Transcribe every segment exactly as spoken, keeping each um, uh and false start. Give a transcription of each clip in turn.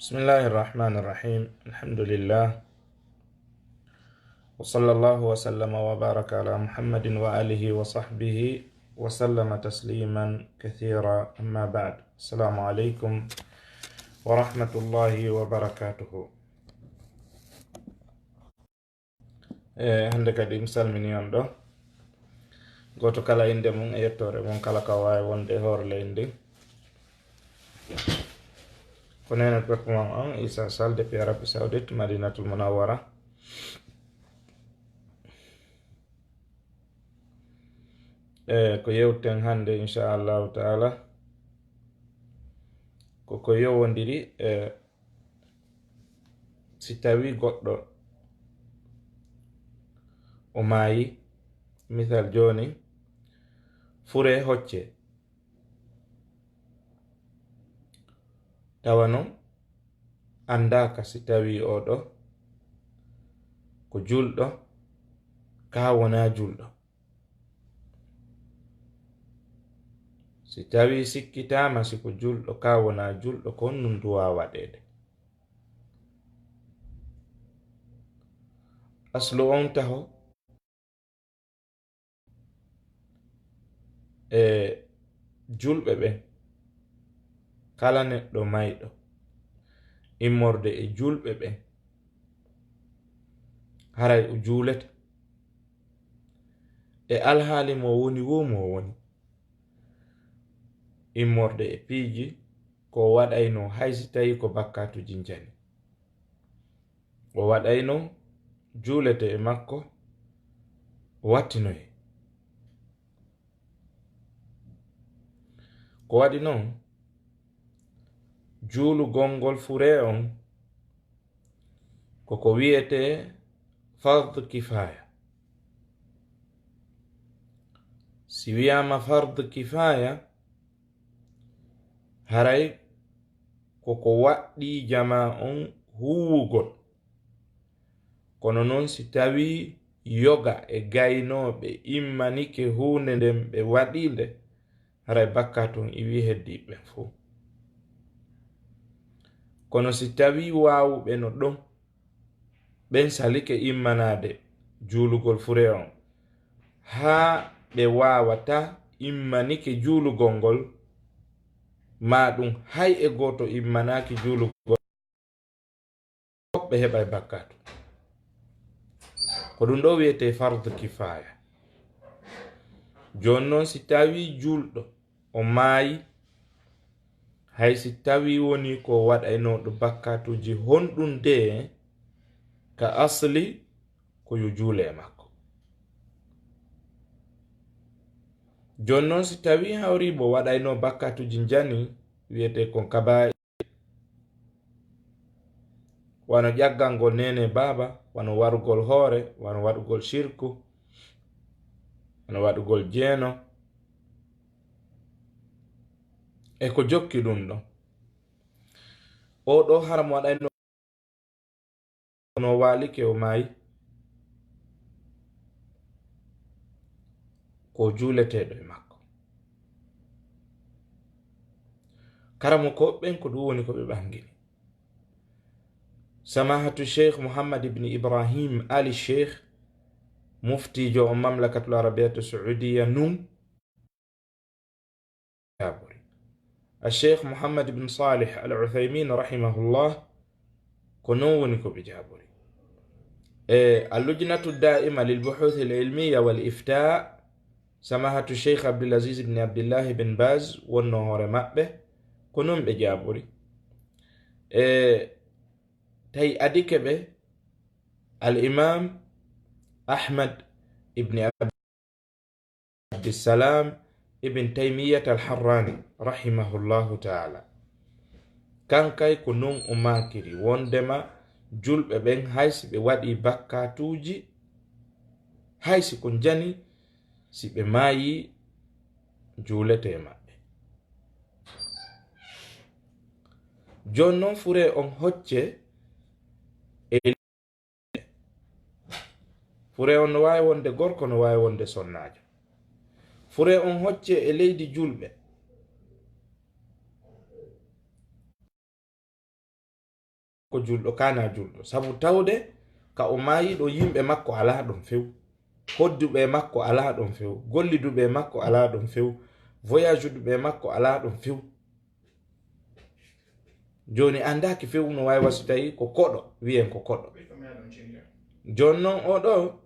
بسم الله الرحمن الرحيم. الحمد لله. وصلى الله وسلم وبارك على محمد وآله وصحبه وسلم تسليما كثيرا. أما بعد. السلام عليكم ورحمة الله وبركاته. E, hannde kadi mi salmini on ɗo. Gooto kala innde mum e yettoore mum, kala ka waawi wonde e hoore leydi ndin. Ko neene pekku mon on, Issa Sall, depuis Arabie Saoudite, Madinatul Munawwara. E, ko yewten hannde, inchallahu taala, ko ko yowondiri e si tawi goɗɗo o maayi, misal jooni, fure hocce, tawa non anndaaka si tawi oɗo ko julɗo, kaa wonaa julɗo. Si tawi sikkitaama si ko julɗo kaa wonaa julɗo, ko honɗun duwaa waɗeede? Aslu on taho e julɓe ɓen, kala neɗɗo mayɗo immorde e julɓe ɓen, haray o juulete e alhaali mo woni woo mo woni, immorde e piiji ko o waɗayno, hay si tawi ko bakkaatuuji njani. O waɗayno juulete e makko, o wattinoye. Ko waɗi non, juulugol ngol fure on ko ko wi'etee fardu kifaaya. Si wi'aama fardu kifaaya, haray ko ko waɗɗii jamaa on huuwugol. Kono non, si tawii yoga e gaynooɓe immanike huunde nden, ɓe waɗii nde, haray bakkaatu on iwii heddii ɓen fow. Kono si tawii waawuɓe no ɗon, ɓen salike immanaade juulugol fure on, haa ɓe waawataa immanike juulugol ngol, maa ɗun hay e gooto immanaaki juulugol, fow ɓe heɓay bakkaatu. Ko ɗun ɗoo wi'etee fardu kifaaya. Jooni non, si tawii juulɗo o maayi, hay si tawii wonii ko o waɗaynooɗo bakkaatuuji honɗun dee, ka asli ko yo juule e makko. Jooni non, si tawii hawrii mo waɗaynoo bakkaatuuji njani, wi'etee kon kabaa'ir, wano ƴaggangol neene baaba, wano warugol hoore, wano waɗugol shirku, wano waɗugol jeeno, e ko jokki ɗun ɗon. Oo ɗoo hara mo waɗayno no waalike, o maayi, ko juuleteeɗo e makko. Karamokooɓe ɓen ko ɗun woni ko ɓe ɓangini. Samahatu Sheikh Muhammad ibn Ibrahim Ali Sheikh, muftiijo on Mamlakatul Arabiyatu Saudiya nun, jaabori. Al Sheikh Muhammad ibn Salih Al Uthaymin rahimahullah, ko non woni ko ɓe jaabori. E Al Lujnatu Daima lil Buhuth Al Ilmiya wal Ifta, Samahatu Sheikh Abdul Aziz ibn Abdillah ibn Baz wonno hoore maɓɓe, ko non ɓe jaabori. E tawi adike ɓe, Al Imam Ahmad ibn Abdissalam ibn Taymiyyat Al Harrani rahimahullahu taala, kan kay ko non o maakiri, wondema julɓe ɓen, hay si ɓe waɗii bakkaatuuji, hay si ko njani, si ɓe maayii, juuletee e maɓɓe. Jooni non, fure on hocce e, fure on no waawi wonde gorko, no waawi wonde sonnaajo. Fure on hocce e leydi julɓe. ko julɗo, kana julɗo. Sabu tawde ka o maayi ɗo, yimɓe makko alaa ɗon few. Hodduɓe makko alaa ɗon few. Golliduɓe makko alaa ɗon few. Voyageduɓe makko alaa ɗon few. Jooni anndaaki few no waawi wasu tawi ko koɗo, wiyen ko koɗo. Jooni noon oɗo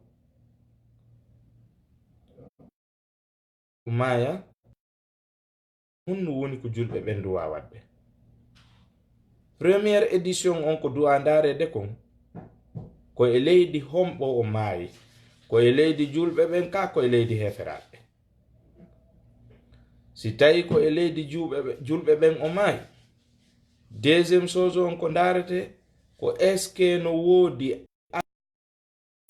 maaya, honno woni ko julɓe ɓen duwa waɗde? Première édition on ko duwa ndaareede kon, ko e leydi homɓo o maayi? Ko e leydi julɓe ɓen ka, ko e leydi heeferaaɓe? Si tawi ko e leydi juuɓe ɓe-, julɓe ɓen o maayi, deuxième chose on ko ndaarete, ko est-ce que no woodi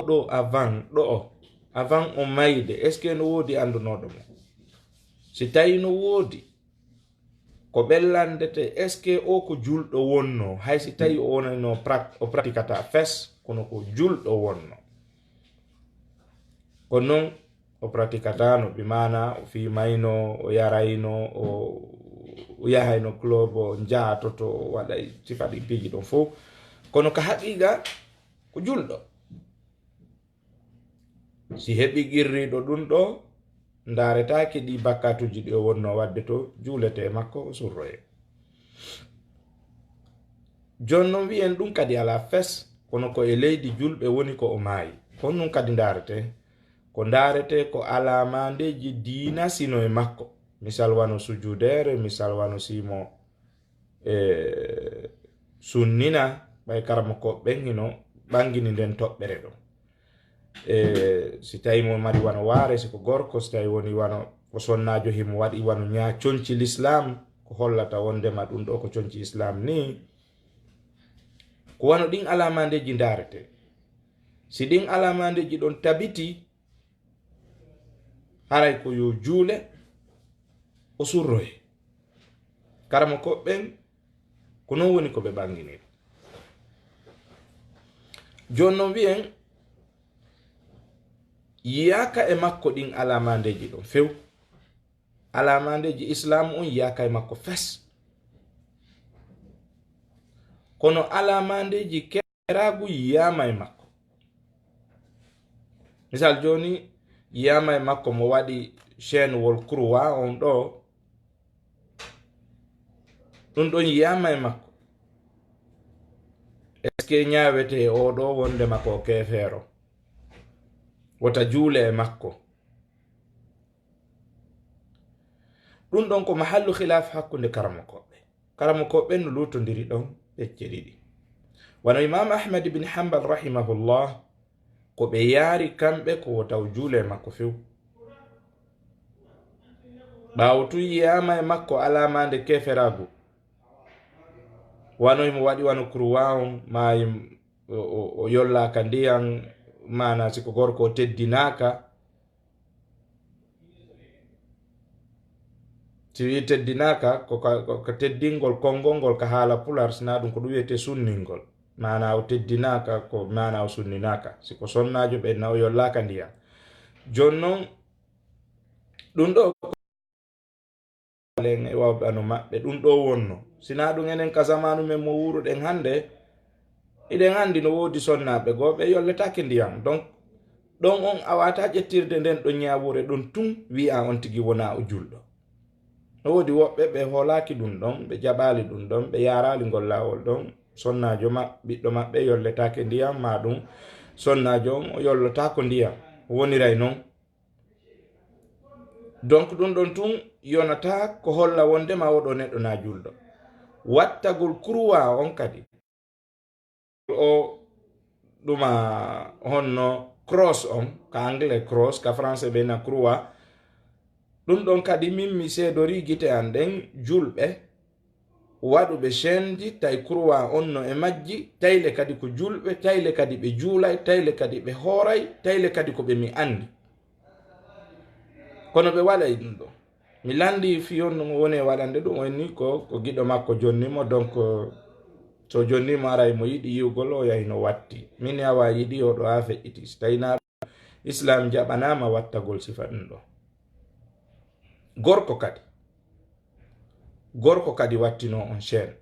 ɗo avant, ɗo o, avant o mayde, est-ce que no woodi anndunooɗo mo? Si tawi no woodi, ko ɓellandete, est-ce que o ko julɗo wonno, hay si tawi o wonayno prat-, o pratikata fes, kono ko julɗo wonno? Ko noon o pratikatano, bi maana o fiimayno, o yarayno, o, o yahayno club, o njaatoto, o waɗay sifa ɗin piiji ɗon fof. Kono ka haqiqa, ko julɗo. Si heɓi qirriiɗo ɗum ɗo, ndaaretaake ɗi bakkatuuji ɗi o wonno waɗde to, juulete e makko, o surroye. Jooni noon wiyen ɗum kadi alaa fes, kono ko e leydi julɓe woni ko o maayi. Honɗum kadi ndaarete? Ko ndaarete ko alaamandeeji diina sino e makko. Misal wano sujudeere, misal wano simo e sunnina, ɓay karamokooɓe ɓen hino ɓangini nden toɓɓere ɗo. E si tawi mo mari wano waare, si ko gorko, si tawi woni wano ko sonnaajo, himo waɗi wano ñaa conci l'islam, ko hollata wondema ɗum ɗo ko conci islam ni. Ko wano ɗin alaamandeeji ndaarete. Si ɗin alaamandeeji ɗon tabiti, haray ko yo juule, o surroye. Karamokooɓe ɓen, ko non woni ko ɓe ɓanginiri. Jooni non wiyen, yiyaaka e makko ɗin alaamandeeji ɗon few. Alaamandeeji islam on yiyaaka e makko fes. Kono alaamandeeji ke- Eraagu yiyaama e makko. Misal jooni, yiyaama e makko mo waɗi chaîne wol croix on ɗo. Ɗum ɗon yiyaama e makko. Est-ce que ñaawete o ɗo wonde makko o keefeero? Wota juule e makko. Ɗum ɗon ko mahallu khilaf hakkunde karamokooɓe. Karamokooɓe no luutondiri ɗon pecce ɗiɗi. Wano Imam Ahmad ibn Hanbal rahimahullah, ko ɓe yaari kamɓe ko wota o juule e makko few. Ɓaawo tun yiyaama e makko alaamaande keeferaagu. Wano himo waɗi wano croix on, maa him-, o, o, o yollaaka ndiyan, maana si ko gorko o teddinaaka. Si wii teddinaaka, ko ka, ko ka teddingol konngol ngol ka haala Pulaar, sinaa ɗum ko ɗum wiyetee sunningol. Maanaa o teddinaaka, ko maanaa o sunninaaka. Si ko sonnaajo ɓe na o yollaaka ndiyan. Jooni non, ɗum ɗo, en e wawɓe ano maɓɓe, ɗum ɗo wonno. Sinaa ɗum enen ka zamaanu men mo wuuruɗen hannde, Hiɗen anndi no woodi sonnaaɓe goo ɓe yolletaake ndiyam. Donc, ɗon on a waawataa ƴettirde nden ɗon ñaawore ɗon tun, wi'a on tigi wonaa o julɗo. No woodi woɓɓe ɓe hoolaaki ɗum ɗon, ɓe jaɓaali ɗum ɗon, ɓe yaaraali ngol laawol ɗon. Sonnaajo ma-, ɓiɗɗo maɓɓe yolletaake ndiyam, maa ɗum sonnaajo on o yollotaako ndiyam. O woniray non. Donc, ɗum ɗon tun yonataa ko holla wondema oɗo neɗɗo na julɗo. Wattagol croix on kadi. O ɗuma honno cross on, ka anglais cross, ka français ɓe na croix. Ɗum ɗon kadi min mi seedori gite an ɗen julɓe, waɗuɓe chaîne ji, tawi croix on no e majji, tayle kadi ko julɓe, tayle kadi ɓe juulay, tayle kadi ɓe hooray, tayle kadi ko ɓe mi anndi. Kono ɓe waɗay ɗum ɗon. Mi lanndii fii on no woni e waɗande ɗum, o inni ko, ko giɗo makko jonni mo, donc, so jonni mo aray mo yiɗi yi'ugol, o yahi no watti. Min awa yiɗi o ɗo haa feƴƴiti. Si tawi na Islam jaɓanaama wattagol sifa ɗum ɗo. Gorko kadi. Gorko kadi wattino on chaîne,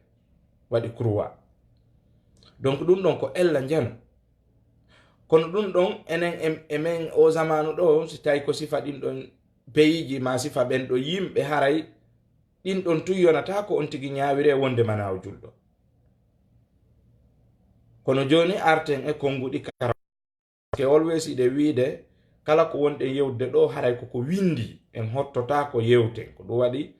waɗi croix. Donc ɗum ɗon ko ella njano. Kono ɗum ɗon enen e men o zamanu ɗo, si tawi ko sifa ɗin ɗon peyiiji ma sifa ɓen ɗo yimɓe, haray ɗin ɗon tun yonata ko on tigi ñaawire wonde mana o julɗo. Kono jooni arten e konnguɗi kara. Ke always iɗe wiide kala ko wonɗen yewtude ɗo, haray koko windi, en hottota ko yewten. Ko ɗum waɗi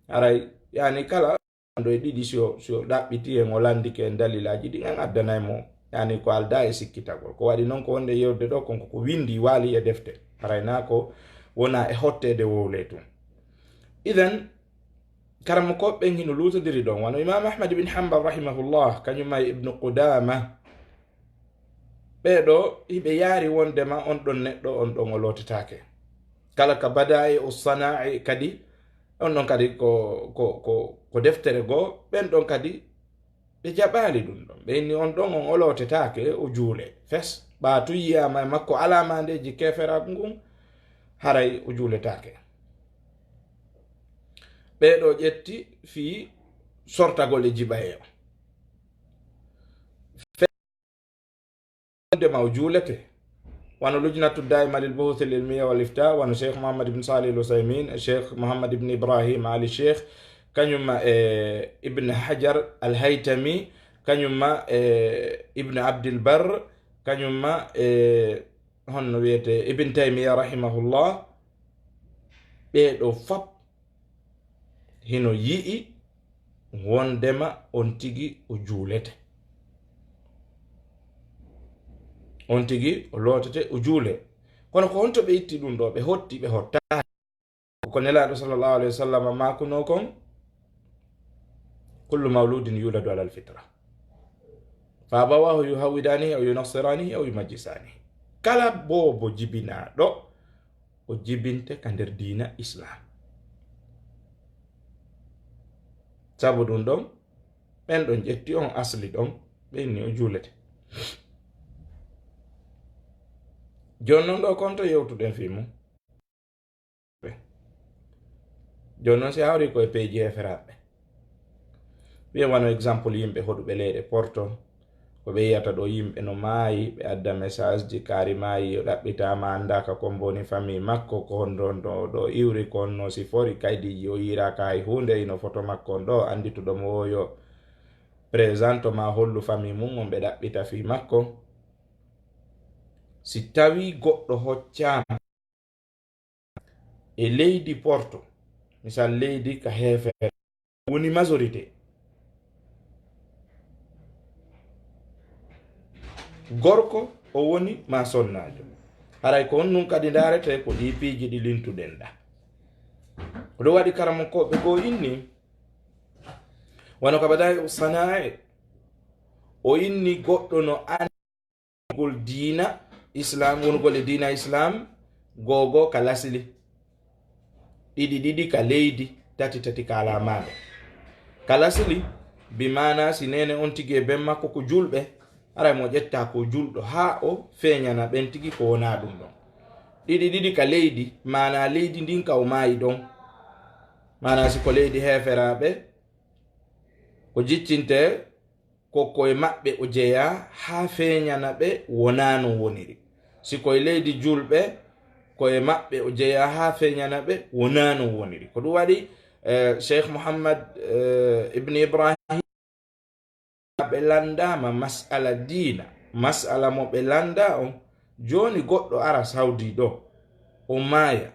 haray yani kala ɗo e ɗiɗi, si o, si o ɗaɓɓiti en, o landike en dalilaaji ɗin, en addanay mo yani ko alda e sikkitagol. Ko waɗi noon ko wonɗen yewtude ɗo kon koko windi, waali e defte. Haray na ko wona e hotteede wowle tun. Idan, karamokooɓe ɓen hino luutodiri ɗon, wano Imam Ahmad ibn Hanbal rahimahullah, kañum ma e Ibnu Qudama, ɓee ɗo hiɓe yaari wondema on ɗon neɗɗo, on ɗon o lootetaake. Kala ka Badaa'u Sanaa'i kadi, on ɗon kadi ko, ko, ko, ko deftere goo, ɓen ɗon kadi ɓe jaɓaali ɗum ɗon. Ɓe inni on ɗon on o lootetaake, o juule. Fes, ɓaa tun yiyaama e makko alaamandeeji keeferaaku ngun, haray o juuletaake. Ɓee ɗo ƴetti fii sortagol e jiɓayee on. Wondema o juulete. Wano Lujnatu Daima lil Buhuth al Ilmiya wal Ifta, wano Cheikh Muhammad ibn Salih al Uthaymin, Cheikh Muhammad ibn Ibrahim Ali Cheikh, kañum ma e Ibn Hajar al Haytami, kañum ma e Ibn Abdil Barr, kañum ma e honno wiyete Ibn Taymiya rahimahullah. Ɓee ɗo fop hino yi'i wondema on tigi o juulete. On tigi o lootete, o juule. Kono ko honto ɓe itti ɗum ɗo, ɓe hotti, ɓe hottaali? Ko Nelaaɗo sallallahu alayhi wa sallam maakunoo kon, "Kullu mawludin yuladu alal fitra. Fa abawahu yuhawwidanihi aw yunassiranihi aw yumajjisanihi." Kala boobo jibinaaɗo, o jibinte ka nder diina Islam. Sabu ɗum ɗon, ɓen ɗon ƴetti on asli ɗon, ɓe inni o juulete. Jooni non ɗo kon to yewtuɗen fii mum. Jooni non si hawri ko e peeji heeferaaɓe. Wiye wano exemple yimɓe hoɗuɓe leyɗe Porto, ko ɓe yiyata ɗo yimɓe no maayi, ɓe adda message ji kaari maayi, o ɗaɓɓitaama, anndaaka ko mboni famille makko, ko honno ɗo, ɗo iwri, ko honno sifori, kaydiiji o yiiraaka hay huunde, ino foto makko on ɗo, anndituɗo mo o yo présente ma hollu famille mum on ɓe ɗaɓɓita fii makko. Si tawi goɗɗo hoccaama e leydi Porto, misal leydi ka heefere, woni majorité. Gorko o woni ma sonnaajo. Haray ko on nun kadi ndaarete ko ɗi piiji ɗi lintuɗen ɗa. Ko ɗum waɗi karamokooɓe goo inni, wano ka Badaa'u Sanaa'i, o inni goɗɗo no an- gol diina Islam, wonugol e diina Islam, go'o go'o ka lasli, ɗiɗi ɗiɗi ka leydi, tati tati ka alamaande. Ka lasli, bi maana si neene on tigi e ben makko ko julɓe, haray mo ƴetta ko julɗo haa o feeñana ɓen tigi ko wonaa ɗum ɗon. Ɗiɗi ɗiɗi ka leydi, maana leydi ndin ka o maayi ɗon. Maana si ko leydi heeferaaɓe, ko jiccinte ko koye maɓɓe o jeyaa haa feeñana ɓe wonaa no woniri. Si koye leydi julɓe, koye maɓɓe o jeyaa haa feeñana ɓe wonaa no woniri. Ko ɗum waɗi, eh, Cheikh Muhammad, eh, Ibn Ibrahim, ɓe lanndaama mas'ala diina, mas'ala mo ɓe lanndaa on, jooni goɗɗo ara Saudi ɗo, o maaya,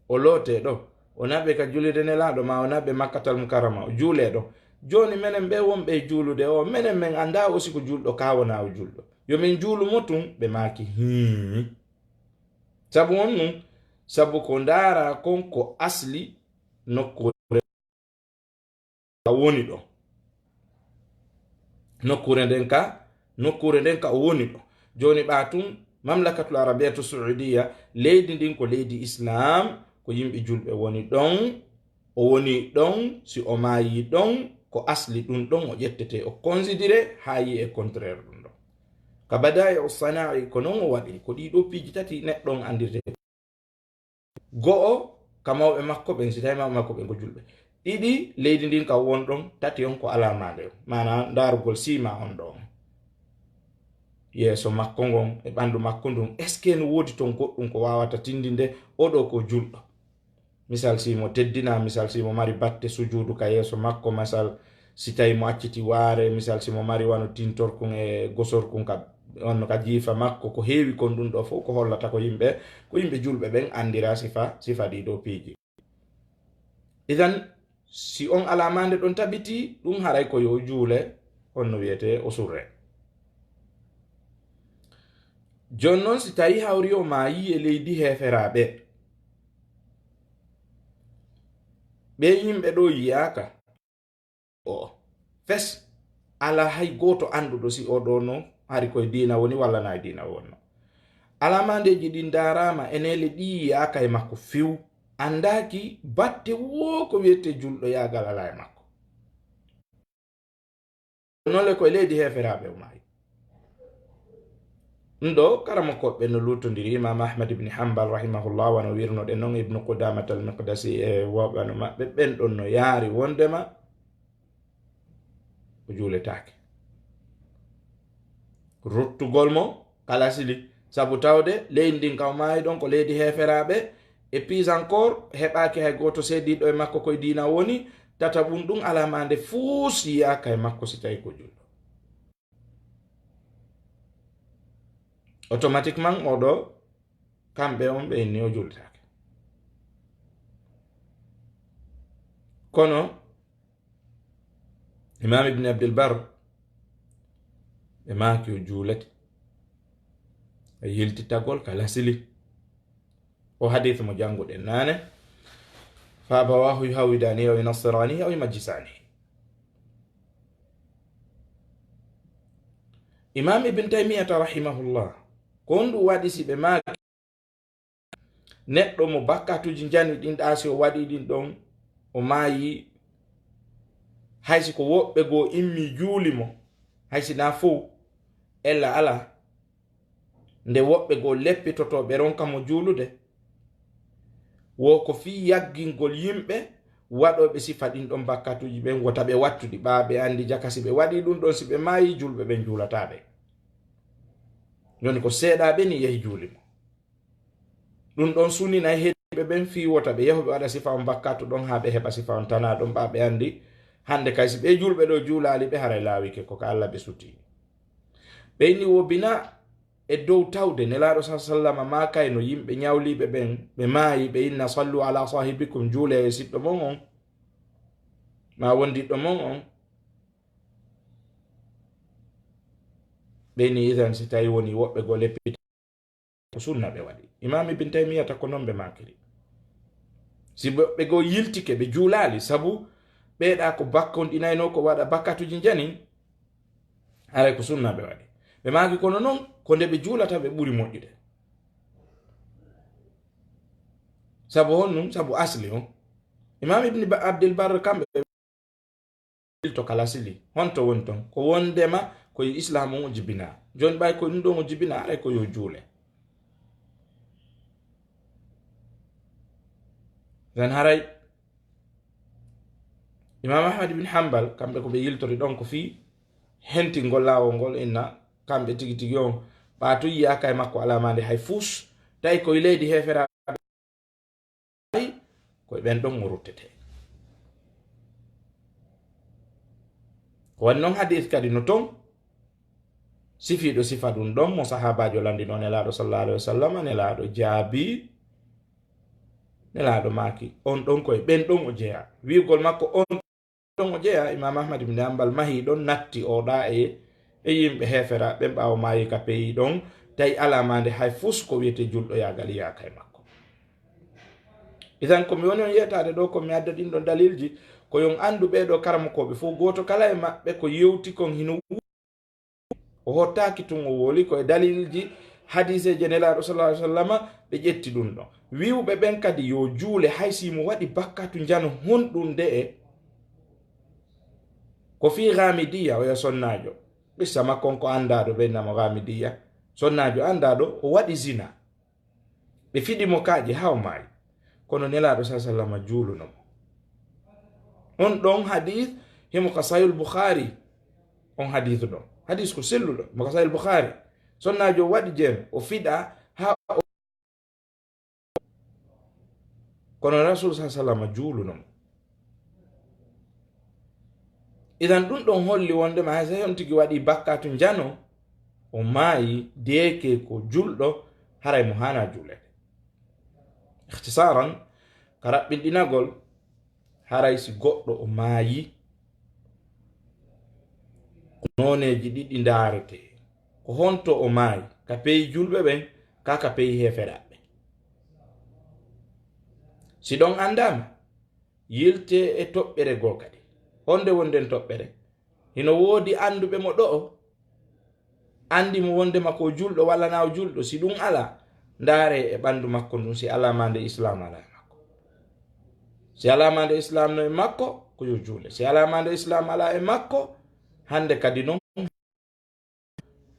o lootee ɗo, o naɓe ka julirde Nelaaɗo, ma o naɓe Makkatal Mukarrama, o juulee ɗo. Jooni menen ɓe wonɓe e juulude o, menen men anndaa o si ko julɗo kaa wonaa o julɗo. Yo min juulu mo tun, ɓe maaki, "Hii." Sabu on nun, sabu ko ndaaraa kon ko asli nokkuure ka woni ɗo. Nokkuure nden ka, nokkuure nden ka o woni ɗo. Jooni ɓaa tun, Mamlakatul Arabiyatu Saudiya, leydi ndin ko leydi Islam, ko yimɓe julɓe woni ɗon, o woni ɗon, si o maayi ɗon, ko asli ɗum ɗon o ƴettete, o considéré haa yi'e contraire ɗum ɗon. Ka Badaa'u Sanaa'i ko non o waɗi, ko ɗii ɗoo piiji tati neɗɗo on anndirte. Go'o, ka mawɓe makko ɓen, si tawi mawɓe makko ɓen ko julɓe. Ɗiɗi, leydi ndin ka won ɗon, tati on ko alamaande on. Maanaa ndaarugol siima on ɗo on. yeeso makko ngon e ɓanndu makko ndun, est-ce que no woodi ton goɗɗum ko waawata tindinde oo ɗoo ko julɗo? Misal, si mo teddina, misal, si mo mari batte sujuudu ka yeeso makko, misal, si tawi mo acciti waare, misal, si mo mari wano tintorkun e gosorkun ka, on ka jiifa makko, ko heewi kon ɗum ɗoo fof ko hollata ko yimɓe, ko yimɓe julɓe ɓen anndira sifa, sifa ɗii ɗoo piiji. Idan, si on alamaande ɗon tabiti, ɗum haray ko yo juule, on no wiyetee o surre. Jooni non, si tawi hawri o maayi e leydi heeferaaɓe, ɓee yimɓe ɗoo yiyaaka, o fes, alaa hay gooto annduɗo si oo ɗoo no hari koye diina woni walla naa e diina wonno. Alamaandeeji ɗin ndaaraama, eneele ɗii yiyaaka e makko few, anndaaki batte woo ko wiyetee julɗo yaagal alaa e makko. Noon le ko e leydi heeferaaɓe o maayi. Ɗum ɗoo, karamokooɓe no luutondiri, Imaam Ahmad ibn Hanbal rahimahullah, wano wirnoɗen noon, Ibnu Qudamat al-Miqdasi e woɓɓe no maɓɓe, ɓen ɗon no yaari wondema o juuletaake. Ruttugol mo kala sili, sabu tawde leydi ndin ka o maayi ɗon ko leydi heeferaaɓe, et puis encore, heɓaaki hay gooto seediiɗo e makko koye diina woni, tataɓum ɗum alamaande fuu siyaaka e makko si tawi ko julɗo. Automatiquement, oo ɗoo, kamɓe on ɓe inni o juuletaake. Kono, Imaam Ibn Abdul Barr, ɓe maaki o juulete. E yiltitagol ka lasili. O hadiis mo jannguɗen naane, "Fa abawaahu yuhawwidaanihi aw yunassiraanihi aw yumajjisaanihi." Imaam Ibn Taymiyata rahimahullah, ko honɗum waɗi si ɓe maaki neɗɗo mo bakkatuuji njani ɗin ɗaa, si o waɗi ɗin ɗon, o maayi, hay si ko woɓɓe goo immi juuli mo, hay si naa fow, ella alaa, nde woɓɓe goo leppitotoo ɓe ronka mo juulude, wo ko fii yaggingol yimɓe waɗooɓe sifa ɗin ɗon bakkatuuji ɓen, wota ɓe wattu ɗi, ɓaa ɓe anndi jaka si ɓe waɗii ɗum ɗon, si ɓe maayii, julɓe ɓen juulataa ɓe. Jooni ko seeɗaaɓe ni yehi juuli mo. Ɗum ɗon suninay heɗiiɓe ɓen fii wota ɓe yahu ɓe waɗa sifa on bakkatu ɗon haa ɓe heɓa sifa on tanaa ɗon, ɓaa ɓe anndi hannde kay si ɓee julɓe ɗoo juulaali ɓe, haray laawike ko ka Alla ɓe sutii. Ɓe inni wo bina e dow tawde Nelaaɗo sa sallama maakayno yimɓe ñawliiɓe ɓen, ɓe maayi, ɓe inna, "Sallu ala sahibikum, juule e siɗɗo mon on, maa wondiɗɗo mon on." Ɓe inni, idan, si tawi woni woɓɓe goo leppita, ko sunna ɓe waɗi. Imaam Ibn Taymiyata ko non ɓe maakiri. Si woɓɓe goo yiltike, ɓe juulaali, sabu ɓeeɗaa ko bakkonɗinaynoo ko waɗa bakkatuuji njanin, haray ko sunna ɓe waɗi. Ɓe maaki, kono non, ko nde ɓe juulata ɓe ɓuri moƴƴude. Sabu honɗum? Sabu asli on. Imaam Ibn Ba-, Abdul Barr kamɓe to kala sili. Honto woni ton? Ko wondema ko e Islaamu on o jibinaa. Jooni ɓay ko ɗum ɗon o jibinaa, haray ko yo juule. Nden haray Imaam Ahmad ibn Hanbal, kamɓe ko ɓe yiltori ɗon ko fii hentingol laawol ngol, inna kamɓe tigi tigi on, ɓaa tun yiyaaka e makko alamaande hay fus, tawi ko e leydi heeferaaɓe, ko e ɓen ɗon o ruttete. Ko woni non hadiis kadi no ton, sifiiɗo sifa ɗum ɗon, mo sahaabaajo landinoo Nelaaɗo sallallahu alaihi wasallam, Nelaaɗo jaabii, Nelaaɗo maaki, on ɗon ko e ɓen ɗon o jeyaa. Wi'ugol makko on ɗon o jeyaa, Imaam Ahmad ibn Hanbal mahii ɗon, natti o ɗaa e, e yimɓe heeferaaɓe ɓen ɓaawo maayi ka peyi ɗon, tawi alamaande hay fus ko wi'etee julɗo yaagal yiyaaka e makko. Idan ko mi woni on yeetaade ɗoo, ko mi adda ɗin ɗon dalilji, ko yo on anndu ɓee ɗoo karamokooɓe fof, gooto kala e maɓɓe ko yewti kon hino wu-, o hottaaki tun o woli, ko e dalilji hadiiseeje Nelaaɗo sallallahu alaihi wasallama ɓe ƴetti ɗum ɗon. Wi'uɓe ɓen kadi yo juule hay si mo waɗi bakkatu njano honɗum nde'e, ko fii Ghaamidiyya, oya sonnaajo. Qissa makko on ko anndaaɗo, ɓe innamo Ghaamidiyya. Sonnaajo anndaaɗo, o waɗi zina. Ɓe fiɗi mo kaaƴe haa o maayi. Kono Nelaaɗo sa sallama juuluno mo. On ɗon hadiis, himo ka Sahihul Bukhari. On hadiis ɗon. Hadiis ko selluɗo, mo ka Sahihul Bukhari. Sonnaajo waɗi jeen, o fiɗa haa o, kono Rasul sa salama juuluno mo. Idan ɗum ɗon holli wondema hay so on tigi waɗi bakkatu njano, o maayi, deeke ko julɗo, haray mo haana juulede. Ikhtisaran, ka raɓɓinɗinagol, haray si goɗɗo o maayi, ko nooneeji ɗiɗi ndaarete. Ko honto o maayi? Ka peyi julɓe ɓen, ka ka peyi heeferaaɓe? Si ɗon anndaama, yilte e toɓɓere goo kadi. Honde wonden toɓɓere? Hino woodi annduɓe mo ɗo'o, anndi mo wondema ko julɗo walla na o julɗo. Si ɗum alaa, ndaare e ɓanndu makko ndun, si alaa ma nde Islaam alaa e makko. Si alaa ma nde Islaam no e makko, ko yo juule. Si alaa ma nde Islaam alaa e makko, hande kadi non,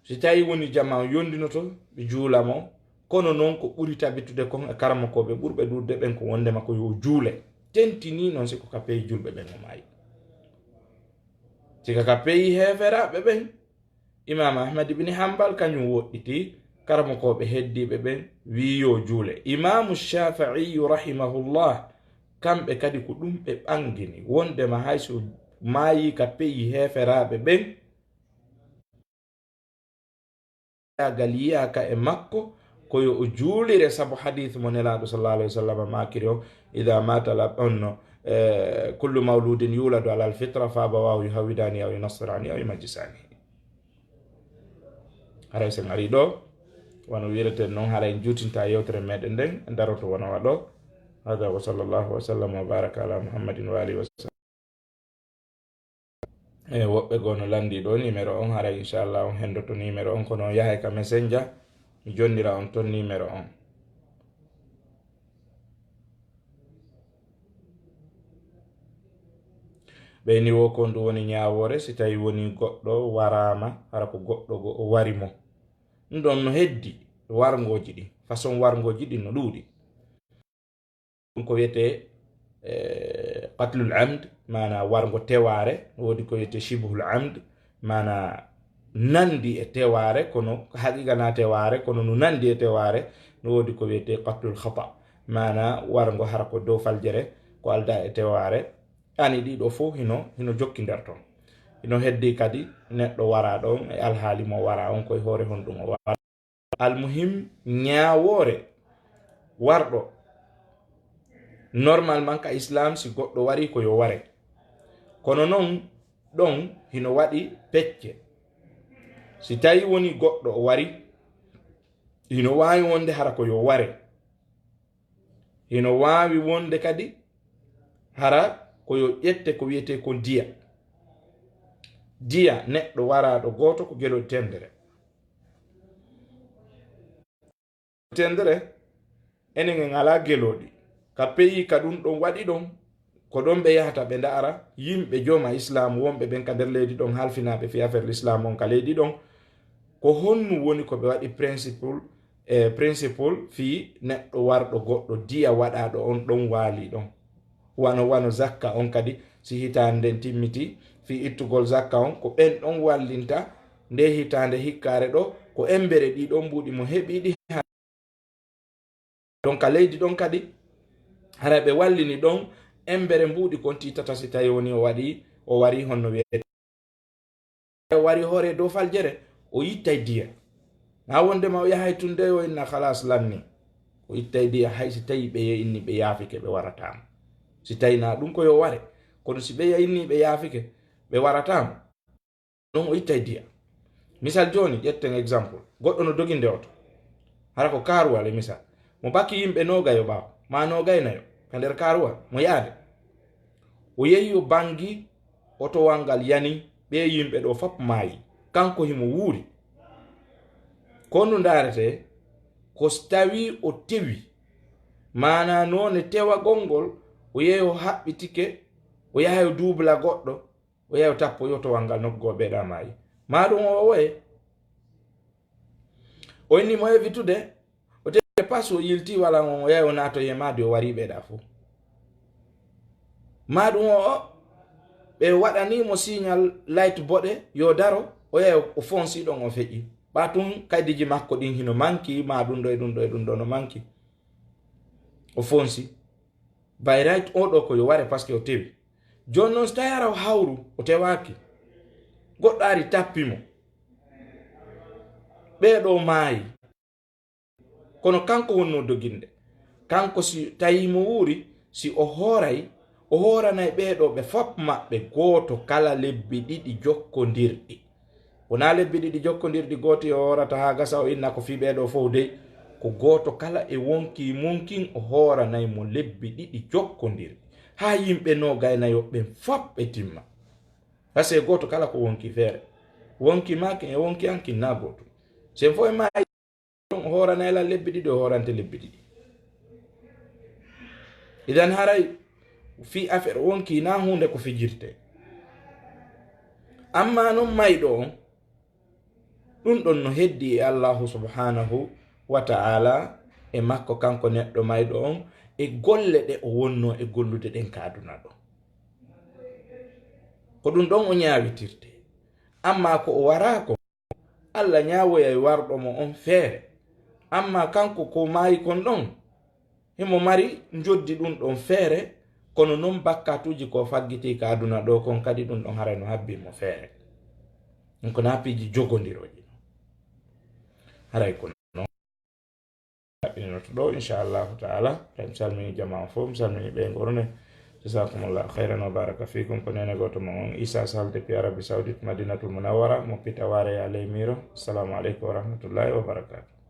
si tawi woni jamaa on yondinoto, ɓe juula mo. Kono non ko ɓuri tabitude kon e karamokooɓe ɓurɓe ɗuuɗude ɓen ko wondema ko yo juule. Tentini non si ko ka peyi julɓe ɓen o maayi. Si ka ka peyi heeferaaɓe ɓen, Imaam Ahmad ibn Hanbal kañum woɗɗiti, karamokooɓe heddiiɓe ɓen wi'i yo juule. Imaamu Shaafi'iyu rahimahullah, kamɓe kadi ko ɗum ɓe ɓangini, wondema hay so maayi ka peyi heeferaaɓe ɓen, gal yiyaaka e makko, ko yo o juulire, sabu hadiis mo Nelaaɗo sallallahu alayhi wa sallam maakiri on, "Idaa maata la-, on no, eh, kullu mawludin yuladu alal fitra fa abawaahu yuhawwidaani aw yunassiraani aw yumajjisaani." Haray sen ari ɗo, wano wi'ireten non, haray en juutinta yewtere meɗen nden, en daroto wano waɗo. Hada wa sallallahu wa sallam wa baraka ala Muhammadin wa alihi wa sallam. E woɓɓe goo no lanndi ɗo numéro on, haray inchallah on henndoto numéro on, kono on yahay ka Messenger, mi jonnira on ton numéro on. Ɓeyni wo ko ndu woni ñaawoore, si tawi woni goɗɗo waraama, hara ko goɗɗo go o wari mo. Ɗum ɗon no heddi warngooji ɗin, façon warngooji ɗin no ɗuuɗi. Ɗum ko wiyetee, eh, qatlul amd, maana warngo tewaare, no woodi ko wiyetee shibhul amd, maana nanndi e tewaare, kono haqiqa na tewaare, kono no nanndi e tewaare, no woodi ko wiyetee qatlul khata, maana warngo hara ko dow faljere, ko aldaa e tewaare. Ani ɗiɗo fof hino, hino jokki nder ton. Hino heddi kadi neɗɗo wara ɗon e alhaali mo wara on, koye hoore honɗum o wara. Almuhim, ñaawoore warɗo, normalement ka Islam, si goɗɗo wari ko yo ware. Kono non, ɗon hino waɗi pecce. Si tawi woni goɗɗo o wari, hino waawi wonde hara ko yo ware. Hino waawi wonde kadi hara ko yo ƴette ko wiyetee ko diya. Diya neɗɗo waraaɗo gooto ko gelol tendere. Tendere, enen en alaa gelooɗi. Ka peyi ka ɗum ɗon waɗi ɗon, ko ɗon ɓe yahata ɓe ndaara yimɓe jooma Islam wonɓe ɓen ka nder leydi ɗon, halfinaaɓe fii affaire l'Islam on ka leydi ɗon. Ko honnu woni ko ɓe waɗi principle, e principle fii neɗɗo warɗo goɗɗo diya waɗaaɗo on ɗon waali ɗon? Wano, wano zakka on kadi, si hitaande nden timmiti, fii ittugol zakka on, ko ɓen ɗon wallinta nde hitaande hikkaare ɗo, ko embere ɗi ɗon mbuuɗi mo heɓi ɗi. Ɗon ka leydi ɗon kadi, hara ɓe wallini ɗon embere mbuuɗi kon tiitata si tawi woni o waɗi, o wari honno wiyete. O wari hoore dow faljere, o ittay diya. Na wondema o yahay tun de o inna khalas lanni. O ittay diya hay si tawi ɓe inni ɓe yaafike ɓe warataama. Si tawi na ɗum ko yo ware. Kono si ɓe inni ɓe yaafike ɓe warataama. Non o ittay diya. Misal jooni, ƴetten exemple. Goɗɗo no doginde oto. Hara ko kaaruwal e misal. Mo bakki yimɓe noogay o ɓaawo, maa noogay nayo, ka nder kaaruwal, mo yaade. O yehi o bangi otowal ngal yani, ɓee yimɓe ɗo fop maayi. Kanko himo wuuri. Ko honɗum ndaarete, ko si tawi o tewi. Maanaa noone tewagol ngol, o yehi o haɓɓitike, o yahay o duubla goɗɗo, o yahi o tappoyi otowal ngal nokku goo ɓee ɗa maayi. Maa ɗum o oye. O inni mo evitude, o tewi pas o yilti wala on, o yahi o naatoyi e maadi o wari ɓee ɗa fof. Maa ɗum o, o, ɓe waɗani mo signal light boɗe, yo daro, o yahi o fonsi ɗon o feƴƴi. Ɓa tun kaydiji makko ɗin hino manki, ma ɗun ɗo e ɗun ɗo e ɗun ɗo no manki. O fonsi. By right, o ɗo ko yo ware parce que o tewi. Jooni non, so tawi ara o hawru, o tewaaki. Goɗɗo ari tappi mo. Ɓee ɗo maayi. Kono kanko wonno doginde. Kanko si tawi mo wuuri, si o hooray, o hooranay ɓee ɗo ɓe fop maɓɓe gooto kala lebbi ɗiɗi jokkondirɗi. Wonaa lebbi ɗiɗi jokkondirɗi gooti o hoorata haa gasa o inna ko fii ɓee ɗo fof dey. Ko gooto kala e wonki mum kin o hooranay mo lebbi ɗiɗi jokkondirɗi. Haa yimɓe noogay nayo ɓen fop ɓe timma. Parce que gooto kala ko wonki feere. Wonki maa kin e wonki an kin na gootum. Sen fof e maa o hooranay lan lebbi ɗiɗi, o hoorante lebbi ɗiɗi. Idan haray fii affaire wonki na huunde ko fijirte. Amma non mayɗo on, ɗun ɗon no heddi e Allahu subhanahu wa ta'ala e makko kanko neɗɗo mayɗo on e golle ɗe o wonno e gollude ɗen ka aduna ɗo. Ko ɗun ɗon o ñaawitirte. Amma ko o waraa ko, Allah ñaawoyay warɗo mo on feere. Amma kanko ko maayi kon ɗon, himo mari njoddi ɗun ɗon feere, kono non bakkatuuji ko faggiti ka aduna ɗo kon kadi ɗun ɗon haray no habbi mo feere. Ɗun ko na piiji jogondirooji. Haray ko non. Ɗaɓɓinoto ɗo, inchallahu ta'ala. Tawi mi salmini jamaa on fof, mi salmini ɓe ngorne. Jazakumullahu khairan wa baraka fikum. Ko neene gooto mon on, Issa Sall, depuis Arabie Saoudite, Madinatul Munawwara, mo Pita Ware ya ley Miro. Assalamu aleykum wa rahmatullahi wa barakatuh.